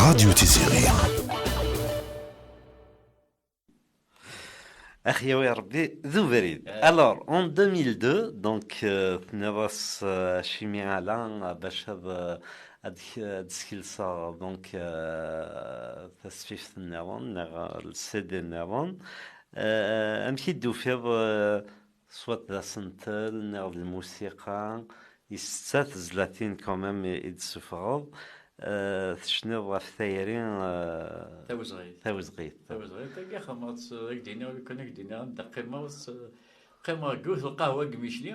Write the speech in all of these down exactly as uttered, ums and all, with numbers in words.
Radio Tiziri. Ax yawi Rebbi d ubrid. Alors, en deux mille deux, donc, euh, tenniḍ-as, euh, acimi ala, euh, bac ad, euh, ad k-, ad skelseɣ, donc, euh, tasfift nniḍen, neɣ, euh, le C D nniḍen. Euh, amek i d-tufiḍ, euh, soit d asentel, neɣ d lmusiqa, i setta tezlatin quand même i, i d-tessufɣeḍ, euh, tecniḍ ɣef tayri, euh, tawezɣit. Tawezɣit. Tawezɣit, tagi xedmeɣ-tt, ad k-d-iniɣ, lukan ad k-d-iniɣ anda qqimeɣ, s-, qqimeɣ deg yiwet lqahwa deg Micli.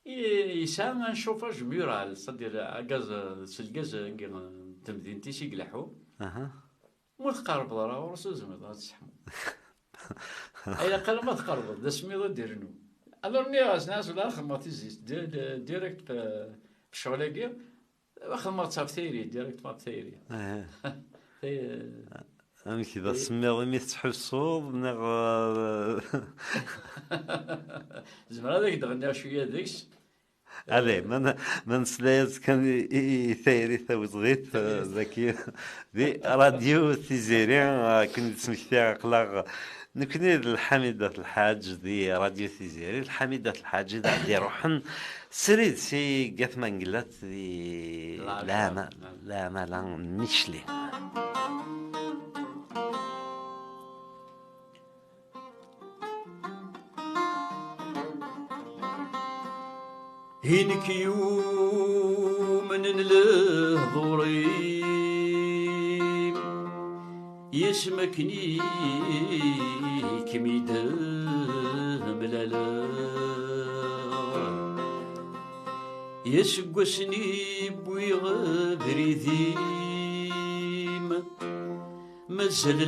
I, yesɛa un chauffage mural, c'est-à-dire agaz, s lgaz n temdint-is i ileḥḥu. Aha. Ma tqerrbeḍ ara ɣur-s, ur tezmireḍ ad tesseḥmuḍ. Ilaq alamma tqerrbeḍ, d asmiḍ ad d-irennu. Alors nniɣ-as, nniɣ-as, wala xedmeɣ tizit, di-, di-, direct f-, f ccɣel-agi, xedmeɣ-tt ɣef tayri, direct ɣef tayri. Aha. Tay-, Amek d asemmiḍ imi tettḥussuḍ, neɣ, euh, zemreɣ ad ak-d-ɣenniɣ cwiya deg-s. Allez, ma n-, ma nesla-yas kan i, i, i tayri tawezɣit, euh, daki, di Radio Tiziri, euh, akken i d-smektiɣ aql-aɣ nekni d Lḥamid At Lḥaǧ di Radio Tiziri. Lḥamid At Lḥaǧ i d-iruḥen srid si Gat Mangellat di Lɛamala, Lɛamala n Micli. I nekk yumnen lehdur-im, yasmi akken i kem-id-mlaleɣ, aseggas-nni wwiɣ abrid-im. Mazal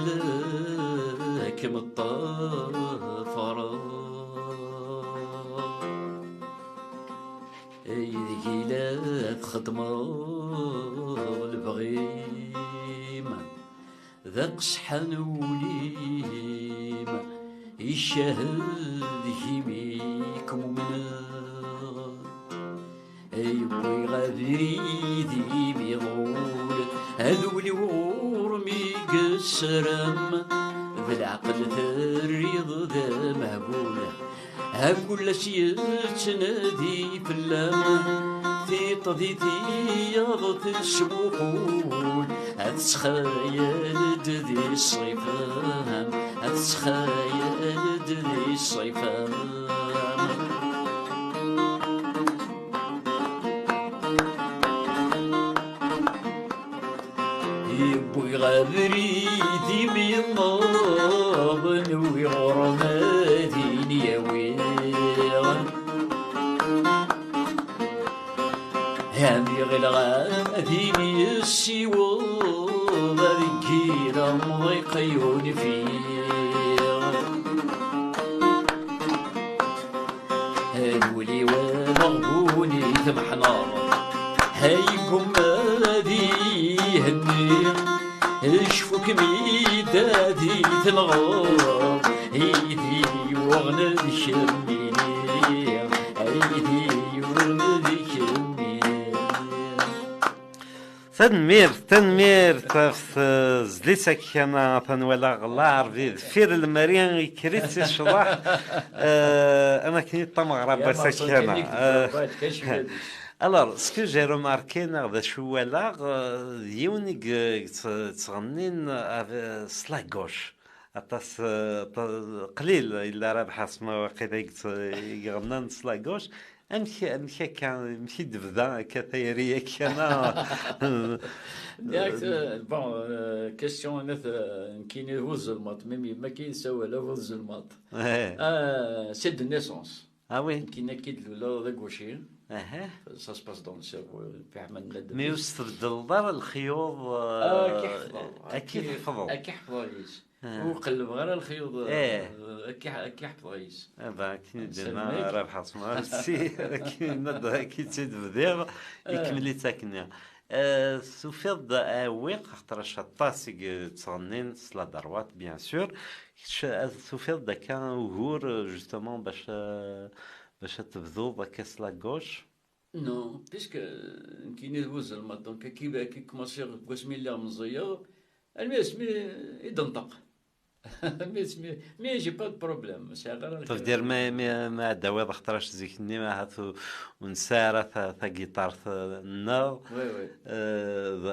la kem-ṭṭafreɣ, aydeg i la txeddmeḍ lebɣi-m, d aqesḥan wul-im, icahhed gimi kem-umneɣ. Yewwi abrid-im iḍul, ad wliɣ ɣur-m i yessarem, d leɛqel terriḍ d amehbul, a kul ass yettnadi fell-am, tiṭ di tiyaḍ tesmuqul, ad tettxayal-d di ṣṣifa-m, ad tettxayal-d di ṣṣifa-m. Yewwi abrid-im yennaḍen, wi ɣur-m ad in-yawi. Am iɣil ɣer din yessiweḍ, ad ggireɣ mḍiq yunfiɣ. Ad wliɣ ameɣbun i temḥneḍ, ha yeggumma ad ihenni. Cfu-kem-id ad i-tenɣeḍ, i d-yuɣen d kemmini, i d-yuɣen d kemmini. Tanemmirt, tanemmirt ɣef tezlit-agi kan, atan walaɣ Laɛerbi deffir lemri, ikker-itt i ccḍeḥ. Eh, am akken i ṭṭameɣ Ya Ṛebbi ass-agi kan. Martin Hennig, Eh, Robert Kacmir. Alors, ce que j'ai remarqué, neɣ d acu walaɣ, eh, d yiwen i ye-, yettɣennin, eh, s la gauche. Aṭas, eh, aṭas, qlil yella Rabeḥ Asma waqila i yett-, i iɣennan s la gauche. Amek, amek akka, amek i d-tebda akka tayri akka, neɣ? Direct, eh, bon, eh, question, eh, nekkini bu tzelmaḍ, même yemma-k yessawal bu tzelmaḍ. Eh. Ah, c'est de naissance. Ah oui. Nekkini akka i d-luleɣ d agaucher. Aha. Ça se passe dans le cerveau, fiḥma n nadam. Mais ur s-tbeddleḍ ara lexyuḍ, Ah, akka eh, ḥefḍeɣ. akka Akka, tḥefḍeḍ. Akka ḥefḍeɣ yes. Ah. Ur qellbeɣ ara lexyuḍ, Eh. eh, akka, akka ḥefḍeɣ yes. Ah, bah, akken i d-yenna Rabeḥ Asma, si, akken i yenna-d, akken i tt-id-bdiɣ, Ah. ikemmel-itt akken. Eh, tufiḍ-d aɛewwiq, axaṭer aṭas i yettɣennin s la droite, bien sûr. Kečč, eh, tufiḍ-d akka ugur, eh, justement, bac, eh, bac ad tebduḍ akka s la gauche? Non, puisque nekkini d bu ẓelmaḍ, donc ki, ki commencer deg wasmi lliɣ meẓẓiyeɣ, almi asmi i d-nṭeq. Mais, mais, mais j'ai pas de problème. Sɛiɣ ara lxir. Tebdiḍ ma, ma, ma ad d-tawiḍ axeṭṭer zik-nni, ahat ur, ur nesɛi ara ta-, tagiṭart-nneɣ. Oui, oui. Eh, d,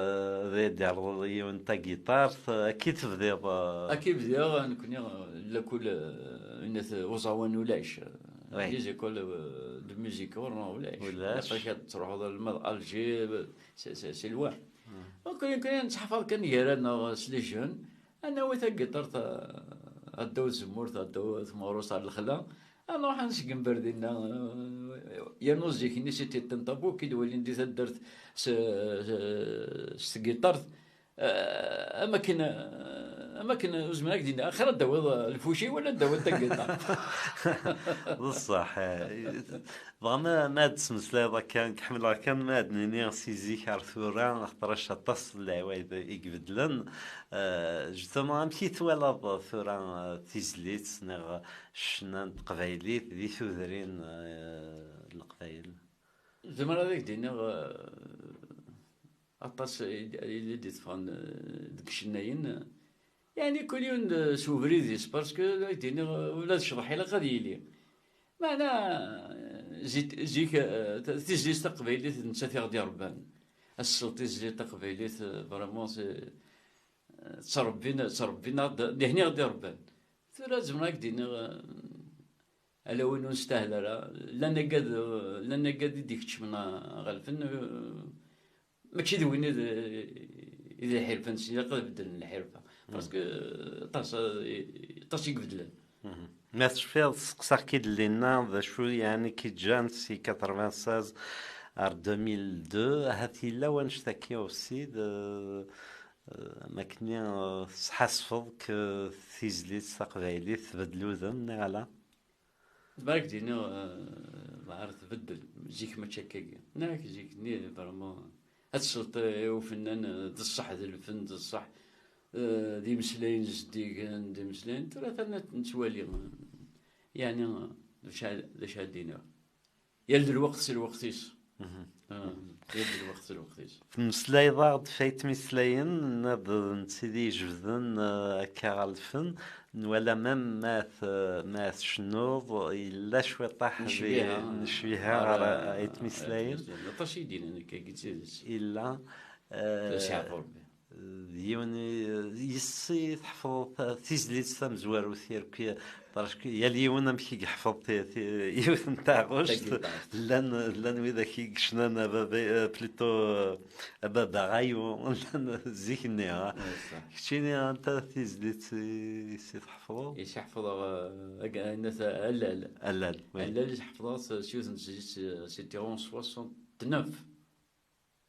d d-yerreḍ yiwen tagiṭart, akka i tebdiḍ, eh. Akka i bdiɣ, nekkni, eh, lakul, eh, inat, eh, uẓawan ulac. Oui. Les écoles, eh, de musique, ur neɣ ulac. Ulac. Ilaq-ak ad truḥeḍ alma d Alger, c'est, c'est, c'est loin. Donc, nekkni nettḥafar kan gar-aneɣ s les jeunes. Ad nawi tagiṭart, a, a ddaw tzemmurt, a ddaw tmeɣrust ɣer lexla. Ad nruḥ ad nseggem ber dinna, eh, yernu zik-nni c'était un tabou, ki d-walin di taddart s, s, s tgiṭart. Eh, am akken, eh, am akken ur zmireɣ ad k-d-iniɣ, axir ad d-tawiḍ, eh, lfuci wala ad d-tawiḍ tagiṭart. D ṣṣeḥ, eh. Dɣa ma, ma ad d-tmeslayeḍ akka, nekk ḥemmleɣ kan ma ad d-nini si zik ar tura, axaṭer aṭas n leɛwayed i ibeddlen. Eh, justement, amek i twalaḍ tura, eh, tizlit, neɣ ccna n teqbaylit di tudrin, eh, n Leqbayel? Zemreɣ ad ak-d-iniɣ, eh, aṭas i d-, i d-itteffɣen, eh, deg icennayen. Yeɛni kul yiwen d, s ubrid-is, parce que ad ak-d-iniɣ, ula d ccḍeḥ ilaq ad yili. Meɛna, zik, zik, eh, t-, tizlit taqbaylit d nettat i ɣ-d-irebban. Ad tesleḍ tizlit taqbaylit, eh, vraiment, c'est, eh, ttrebbin, ttrebbin-aɣ-d, d ihen i ɣ-d-irebban. Tura zemreɣ ad k-d-iniɣ, eh, ala win ur nestahel ara. Llan agad, llan agad i d-ikeččmen ɣer lfen, eh, mačči d win i d, i d lḥirfa-nsen, ilaq ad beddlen lḥirfa. Parce que aṭas, aṭas i ibeddlen. Ma tecfiḍ, seqsaɣ-k-id llinna, d acu yeɛni k-iǧǧan si quatre-vingt-seize ar deux mille deux, ahat yella wannect-agi aussi, d, eh, makken, eh, tesḥasfeḍ k tizlit taqbaylit tbeddel udem, neɣ ala? Ma ak-d-iniɣ, eh, lɛar tbeddel. Zik mačči akkagi. Neɣ zik-nni, vraiment, ad tesleḍ i ufennan, eh, d ṣṣeḥ d lfen, d ṣṣeḥ, eh, d imeslayen zeddigen, d imeslayen. Tura atan ad nettwali, eh, yeɛni, d acu, d acu ad d-iniɣ. Yal d lweqt s lweqt-is. Ah, yal d lweqt s lweqt-is. Temmeslayeḍ-aɣ-d f aytmislayen, tenniḍ d netta i d-ijebden, eh, akka ɣer lfen. Nwala même ma t-, ma tcennuḍ, yella cwiṭaḥ di lecbiha, lecbiha ɣer, ɣer, eh, aytmislayen. Aytmislayen. Aṭas i d-yennan akka, d tidet. Yella, eh, ad s-yeɛfu Rebbi. D yiwen i, yes-s i tḥefḍeḍ ta-, tizlit tamezwarut, yerk-, parce que yal yiwen amek i yeḥfeḍ ti-, ti-, yiwet n taɣect. Tagiṭart. Llan, llan widak i yecnan a baba, eh, plutôt, eh, a baba ɣayu, llan zik-nni, ha. Ouais, ça. Keččini, anta tizlit i, i s-tḥefḍeḍ? I s-ḥefḍeɣ, eh, ag-, ayen at-, Allal. Allal, oui. Allal i s-ḥefḍeɣ s, s yiwet n tezlit, eh, c'était en soixante-neuf.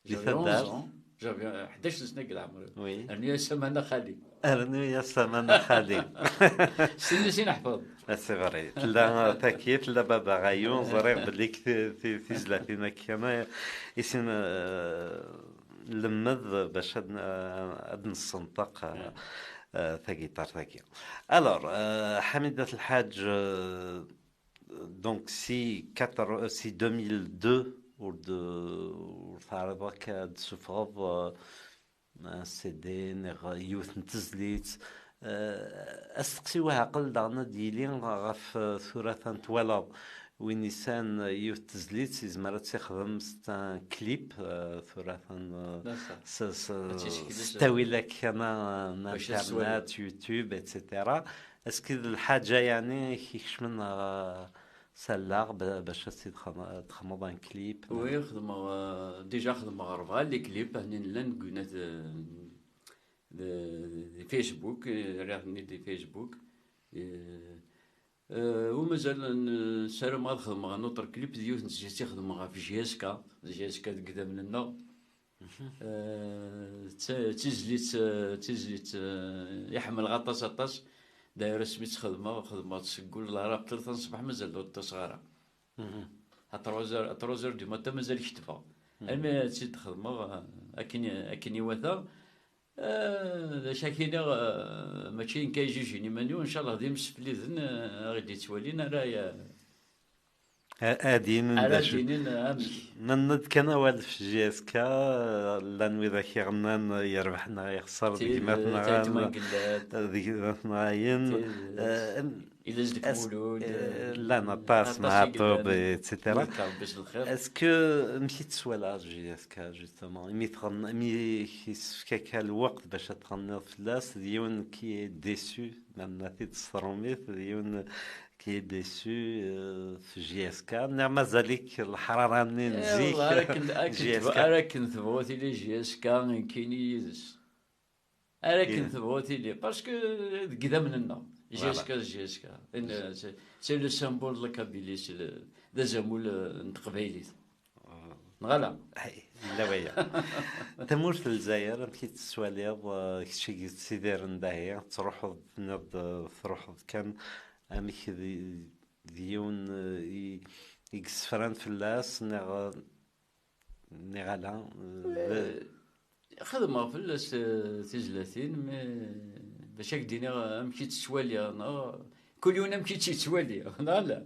Di taddart? J'avais onze ans, j'avais, euh, ḥdac n sna deg leɛmer-iw. Oui. Rnu-yas aman a xali. Rnu-yas aman a xali. Sin-nni sin ḥfeḍ. Ah, c'est vrai. Tella taki, tella baba ɣayu, ẓriɣ belli k-, ti-, ti-, tizlatin akka, ma, i sin, euh, lemmed bac ad n-, ad nessenṭeq, euh, euh, tagiṭart-agi. Alors, euh, Ḥamidat Lḥaǧ, euh, Donc, si quatre, si deux mille deux, ur d-, ur teɛriḍ akka ad d-tessufɣeḍ, euh, un C D neɣ yiwet n tezlit, euh, asteqsi uɛaqel daɣen ad d-yili ɣef, euh, tura atan twalaḍ win yesɛan yiwet n tezlit, yezmer ad tt-ixdem s un clip, euh, tura atan, euh, s, s, s ttawil akka n, n internet, YouTube, et cetera. Est-ce que d lḥaǧa, yeɛni, i k-ikecmen, euh, s allaɣ ba-, bac ad tt-id-txedmeḍ un clip? Oui, xedmeɣ, euh, déjà xedmeɣ rebɛa les clips, hnin llan deg unat, euh, de, de Facebook, euh, rriɣ-ten-id di Facebook. Euh, euh, u mazal n-, ssarameɣ ad xedmeɣ un autre clip d yiwet n tezlit i xedmeɣ ɣef J S K, J S K deg idammen-nneɣ. Eh, d ta-, d tizlit, eh, d tizlit, eh, i ḥemmleɣ aṭas, aṭas. D'ailleurs, asmi tt-xedmeɣ, xedmeɣ-tt seg wul, la rappel, taṣebḥ mazal ur ṭṭiseɣ ara. À trois heures, à trois heures du matin, mazal kettbeɣ. Almi tt-id-xedmeɣ, eh, akken, akken iwata. Eh, d acu ak-iniɣ, eh, mačči nekk ay jijin iman-iw, ncallah d imsefliden, eh, aɣ-d-ittwalin ara, eh, A- ad d-inin d ara acu d-inin amek. Nenna-d kan awal f J S K, llan widak iɣennan yerbeḥ neɣ yexṣer d gma-tneɣ, ayen. Llan aṭas, Meɛṭub, et cetera. Est-ce que, amek i tettwaliḍ J S K, justement, imi tɣenn-, imi yessefk akka lweqt bac ad tɣenniḍ fell-as, d yiwen qui est déçu, ma nenna-t-id s trumit, d yiwen qui est déçu, euh, f J S K, neɣ mazal-ik leḥrara-nni n zik? Ara akken tebɣu tili J S K, nekkini yid-s. Ara akken tebɣu tili, parce que deg idammen-nneɣ, J S K, J S K. C'est le symbole de la Kabylie, c'est le, d azamul, euh, n teqbaylit. Neɣ ala? Yella waya. Tamurt n Lezzayer, amek i tt-tettwaliḍ, eh, kečč i yettidiren dahi, tettruḥuḍ, tenniḍ-d, eh, truḥeḍ kan, amek d, d yiwen, eh, i, i yessefran fell-as, neɣ, neɣ ala? Eh, xedmeɣ fell-as, eh, tizlatin, mais bac ad k-d-iniɣ amek i tt-ttwaliɣ, neɣ kul yiwen amek i tt-yettwali, neɣ ala?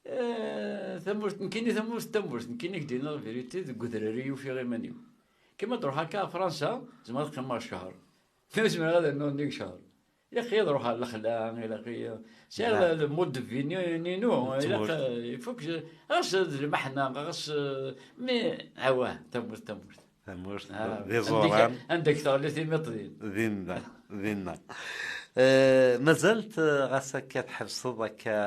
Eh, tamurt, nekkini tamurt d tamurt, nekkini k-d-iniɣ la vérité, deg udrar i ufiɣ iman-iw. Kima ad ruḥeɣ akka ɣer Fransa, zemreɣ ad qqimeɣ ccher. Ur zmireɣ ad rnuɣ nnig ccher. Ilaq-iyi ad ruḥeɣ ɣer lexla, ilaq-iyi, sɛiɣ le mode de vie-nni-, ninu, ilaq, eh, il faut que je, ɣas d lmeḥna, ɣas, eh, mais, awah, tamurt, tamurt. Tamurt d iẓuran. Anda k-, anda k-teɣli timiṭ din. Dinna, dinna. Eh, mazal-t, eh, ɣas akka tḥebseḍ akka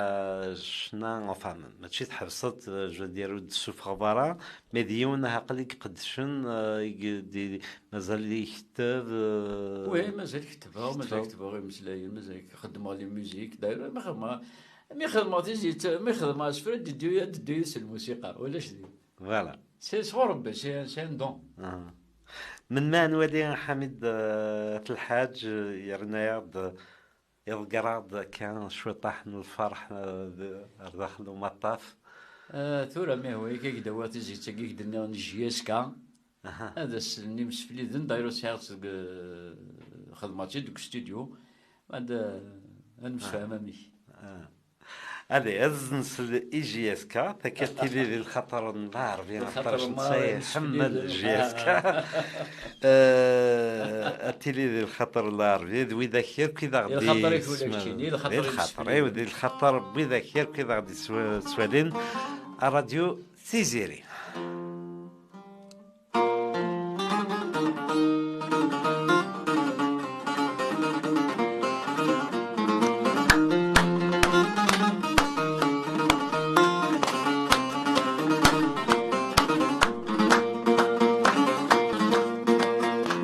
ccna, enfin, mačči tḥebseḍ, eh, je veux dire, ur d-tessufɣeḍ ara, mais d yiwen aql i iqeddcen, eh, i d-, mazal iketteb, eh, oui, mazal kettbeɣ, mazal kettbeɣ imeslayen, mazal xeddmeɣ les musiques. D'ailleurs, mi xedmeɣ, mi xedmeɣ tizit, mi xedmeɣ asefra, ad d-iddu, ad d-iddu yid-s lmusiqa, ulac din. Voilà. C'est sɣur Rebbi, c'est, c'est un don. Melmi ad nwali Ḥamid, eh, At Lḥaǧ, eh, yerna-yaɣ-d, iḍegger-aɣ-d akka cwiṭaḥ n lferḥ, eh, d-, ar daxel umaṭṭaf. Eh, tura mi hwa akka i k-d-awiɣ tizit-agi i k-d-nniɣ n J S K. Ad as-nni msefliden, d'ailleurs sɛiɣ-tt deg, eh, xedmeɣ-tt-id deg studio. Ad, eh, ad nemsefham amek. Allez, ad nsel i J S K, takka ad tili di lxaṭer n Lɛerbi, axaṭer netta iḥemmel J S K. Eh, ad tili di lxaṭer n Lɛerbi, d widak akk i d aɣ-d-yesmalen. Di lxaṭer-iw, di lxaṭer n widak akk i d aɣ-d-yettwalin. Ṛṛadyu Tiziri.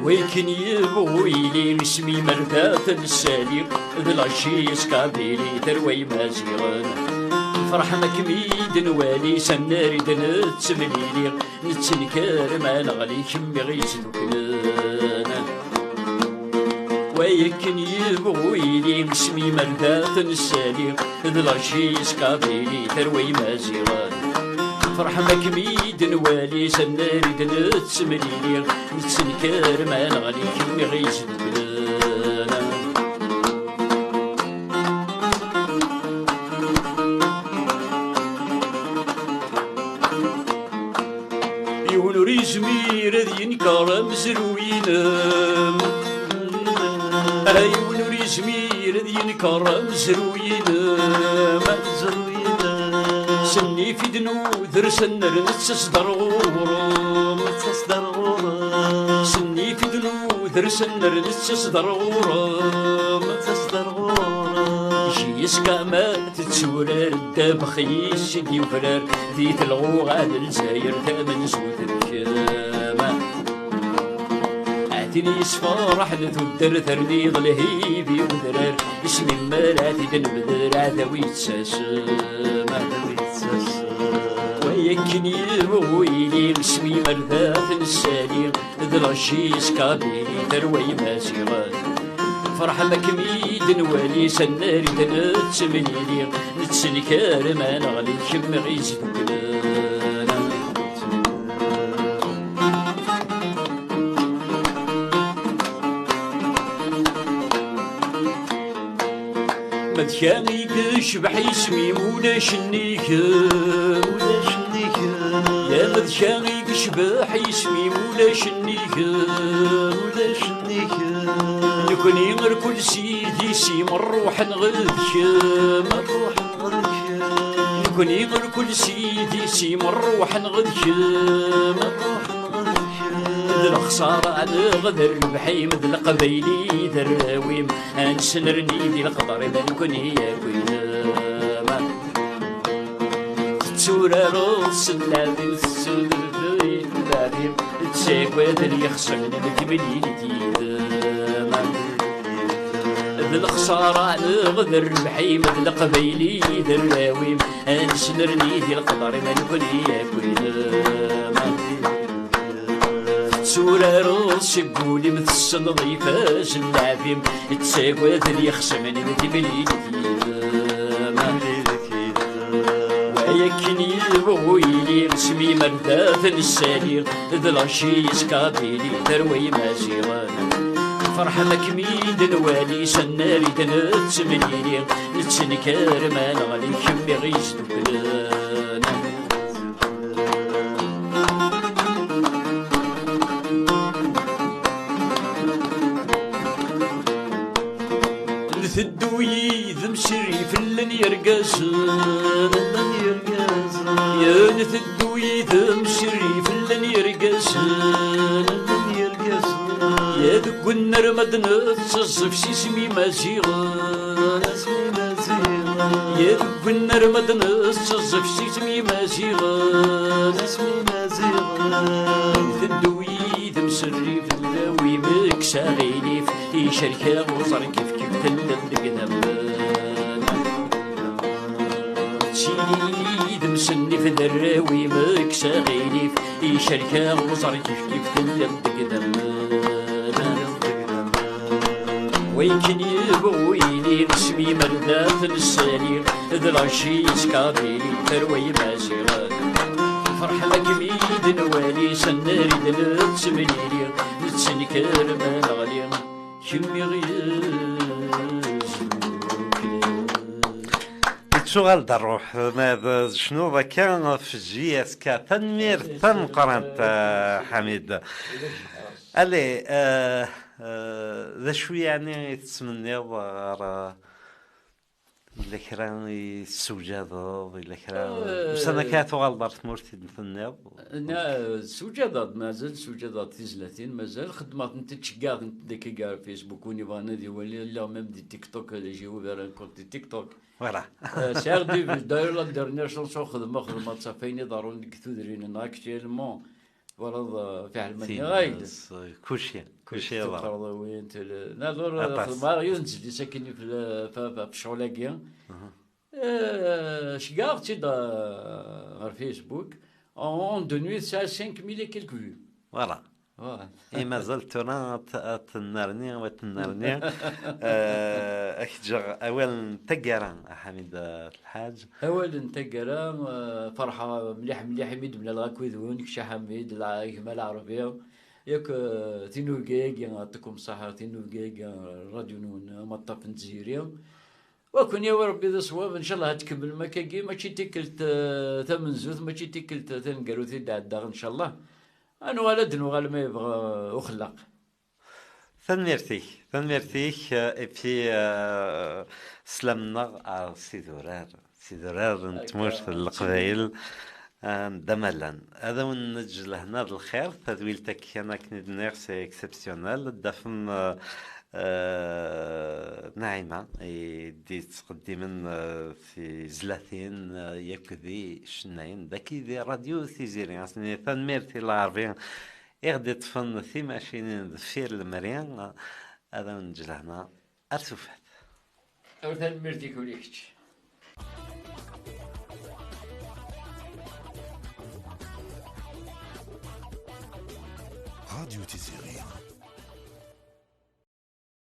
Wakken yebɣu yili, isem-im ar dat n ssali, d la J S K Kabili, tarwa imaziɣen. Ferḥ ma kem-id-nwali, s annar i d-nettemlili, nettenkar ma neɣli, kemm i ɣ-yesduklen. Wa akken yebɣu yili, isem-im ar dat n ssali, d la J S K Kabili, tarwa imaziɣen. Ferḥ ma kem-id-nwali, s annar i d-nettemlili, nettenkar ma neɣli, kemm i ɣ-yesduklen. Yiwen ur yezmir ad yenker amezruy-inem. Yiwen ur yezmir ad yenker amezruy-inem. Sennif-id nuder s annar nettas-d ar ɣur-m. Sennif-id nuder s annar nettas-d ar ɣur-m. J S K ma tetturar ddabex yis i d-yufrar, di telɣuɣa n Lezzayer tamenzut d kemm. A tin yesferḥen tuddar, terniḍ lhib i udrar, isem-im ara t-id-nebder, a dawi yettasem. Wa akken yebɣu yili, isem-im ar dat n ssali, d la J S K Kabili, tarwa imaziɣen. Ferḥ ma kem-id-nwali, s annar i d-nettemlili, nettenkar ma neɣli, kemm i ɣ-yesduklen. Ma D kra i yecbeḥ isem-im ulac nnig-m. Ulac nnig-m. Ya ma d kra i yecbeḥ isem-im ulac nnig-m. Ulac nnig-m. Nekni rkul s idis-im rruḥen ɣer d-kem. Rruḥen ɣer d-kem. Nekni rkul s idis-im rruḥen ɣer d-kem. Rruḥen ɣer d-kem. D lexṣara neɣ d rrbeḥ-im, d leqbayel i d arraw-im. Ad nesnerni di leqder ma nekni akk yid-m. Tetturareḍ s llaɛb-im, tessudreḍ i llaɛb-im, ttagaden yexṣimen n temlilit yid-m. D lexṣara neɣ d rrbeḥ-im, d leqbayel i d arraw-im. Ad nesnerni di leqder ma nekni akk yid-m. Tetturareḍ seg wul-im, tessneḍ ifaz n llaɛb-im, ttagaden yexṣimen n temlilit yid-m. Wa akken yebɣu yili, s mi merdat nessali, d lɣaci yeskabili, tarwa imaziɣen. Ferḥ ma kem-id-nwali, s annar i d-nettemlili, nettenkar ma neɣli, kemm i ɣ-yesduklen. Nteddu yid-m s rrif llan yergazen. Llan yergazen. Ya nteddu yid-m s rrif llan yergazen. Llan yergazen. Ya deg unnar ma d-netteẓẓif s isem imaziɣen. Isem imaziɣen. Ya deg unnar ma d-netteẓẓif s isem imaziɣen. Isem imaziɣen. Nteddu yid-m s rrif d dawi meksa ɣilif. Icerka uẓar kif kif telliḍ deg idammen. Ttili yid-m s nnif d arraw-im, kkes aɣilif. Icerka uẓar kif kif telliḍ deg idammen. Wakken yebɣu yili, s mi merdat nessali, d lɣaci yeskabili, tarwa imaziɣen. Ferḥ ma kem-id-nwali, s annar i d-nettemlili, nettenkar ma neɣli. Kemm i ɣ-yesduklen. Yettuɣal-d ṛṛuḥ, ma d tecnuḍ akka f J S K. Tanemmirt tameqqrant, eh, Ḥamid. Allez, eh, eh, d acu yeɛni i tettmenniḍ ɣer, eh, yella kra i tessewjadeḍ, yella kra, eh, ussan akka tuɣaleḍ ɣer tmurt i d-tenniḍ? Na, ssewjadeɣ-d, mazal ssewjadeɣ-d tizlatin, mazal xeddmeɣ-tent, ttceggiɛeɣ-tent dagi ɣer Facebook, win yebɣan ad iwali, lliɣ même di TikTok, j'ai ouvert un compte TikTok. Voilà. Eh, sɛiɣ du, d'ailleurs, la dernière chanson xedmeɣ, xedmeɣ-tt ɣef wayen iḍerrun deg tudrin-nneɣ actuellement. Twalaḍ, eh, fiḥel ma nniɣ-ak-d. Kulci, kulci yeḍra. Tiqerḍiwin, tele-, na, dur, xedmeɣ yiwet n tezlit akken f-, f-, f-, f ccɣel-agi. Eh, ceggɛeɣ-tt-id, eh, ɣer Facebook. En, en deux nuits, tesɛa cinq mille et quelques vues. Voilà. Voilà. I mazal tura ad t-, ad tennerni, ad tennerni. Eh, ad k-ǧǧeɣ awal n taggara, a Ḥamid, eh, Lḥaǧ. Awal n taggara, eh, ferḥeɣ mliḥ, mliḥ imi d-mlaleɣ akked-wen, kečč a Ḥamid, la-, gma Lɛerbi, yak, eh, tinubga-agi, yeɛṭikum ṣṣeḥḥa, tinubga-agi, eh, rradyu-nwen, eh, Amaṭṭaf n Tziri. Wa ken-yawi Rebbi d ṣṣwab, ncallah ad tkemmlem akkagi, mačči tikkelt, eh, tamenzut, mačči tikkelt, eh, taneggarut i d-ɛeddaɣ, ncallah. Ad nuɣal, ad d-nuɣal ma yebɣa, eh, uxellaq. Tanemmirt-ik, tanemmirt-ik, eh, et puis, eh, sslam-nneɣ ar Sidurar, Sidurar n tmurt n Leqbayel, eh, d amalan. Ad awen-neǧǧ lehna d lxir, tadwilt-agi kan akken i d-nniɣ, c'est exceptionnel. Ad d-tafem, eh, eh, Naɛima, i d-yettqeddimen, eh, tizlatin, eh, yakk d icennayen, dagi di Radyu Tiziri. Ad s-nini tanemmirt i Lɛerbi, i ɣ-d-iṭṭfen timacinin deffir lemri, ad awen-neǧǧ lehna ar tufat. Aw tanemmirt-ik ula i kečč. Radyu Tiziri.